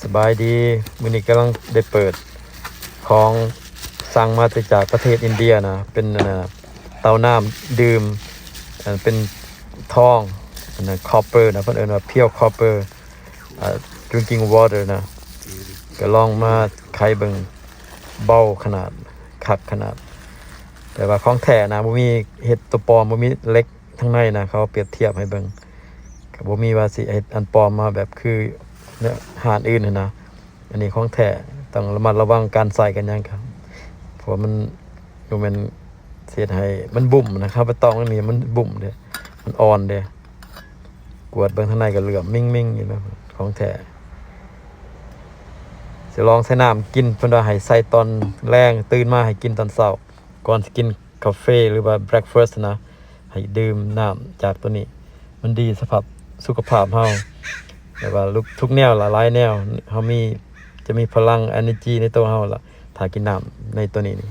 ສະບາຍດີ ມື້ນີ້ກຳລັງໄດ້ເປີດຂອງສັ່ງມາແຕ່ຈາກປະເທດອິນເດຍນະ ເປັນ ອັນນ່າ ເຕົ້ານ້ຳດື່ມ ອັນເປັນທອງ ອັນນັ້ນ copper ນະ ເພິ່ນເອີ້ນວ່າ pure copper ອ່າ drinking water ນະ ກໍລອງມາໄຂເບິ່ງ ເບົາຂະໜາດ ຄັກຂະໜາດ ແຕ່ວ່າຂອງແທ້ນະ ບໍ່ມີເຮັດຕົວປອມ ບໍ່ມີເຫຼັກ ທາງໃນນະ ເຂົາປຽບທຽບໃຫ້ເບິ່ງ ກໍບໍ່ມີວ່າຊິເຮັດອັນປອມມາແບບຄືຮ້ານອື່ນຫັ້ນນະ ອັນນີ້ຂອງແທ້ ຕ້ອງລະມັດລະວັງການໃຊ້ກັນຫຍັງ ເພາະວ່າມັນບໍ່ແມ່ນຊິເຮັດໃຫ້ມັນບຸ້ມນະ ເຮົາໄປຕອງອັນນີ້ມັນບຸ້ມເດ້ ມັນອ່ອນເດ້ ກວດເບິ່ງທາງໃນກໍເຫຼື້ອມເມັ້ງໆຢູ່ນະ ຂອງແທ້ ຊິລອງໃສ່ນ້ຳກິນ ເພິ່ນວ່າໃຫ້ໃສ່ຕອນແລງ ຕື່ນມາໃຫ້ກິນຕອນເຊົ້າ ກ່ອນຊິກິນ ກາເຟ ຫຼືວ່າ breakfast ນະ ໃຫ້ດື່ມນ້ຳຈາກໂຕນີ້ ມັນດີສະພາບສຸຂະພາບເຮົາ ແບບວ່າທຸກແນວຫຼາຍໆແນວ ເຮົາມີ ຈະມີພະລັງ energy ໃນໂຕເຮົາລະ ຖ້າກິນນ້ຳໃນໂຕນີ້ນີ້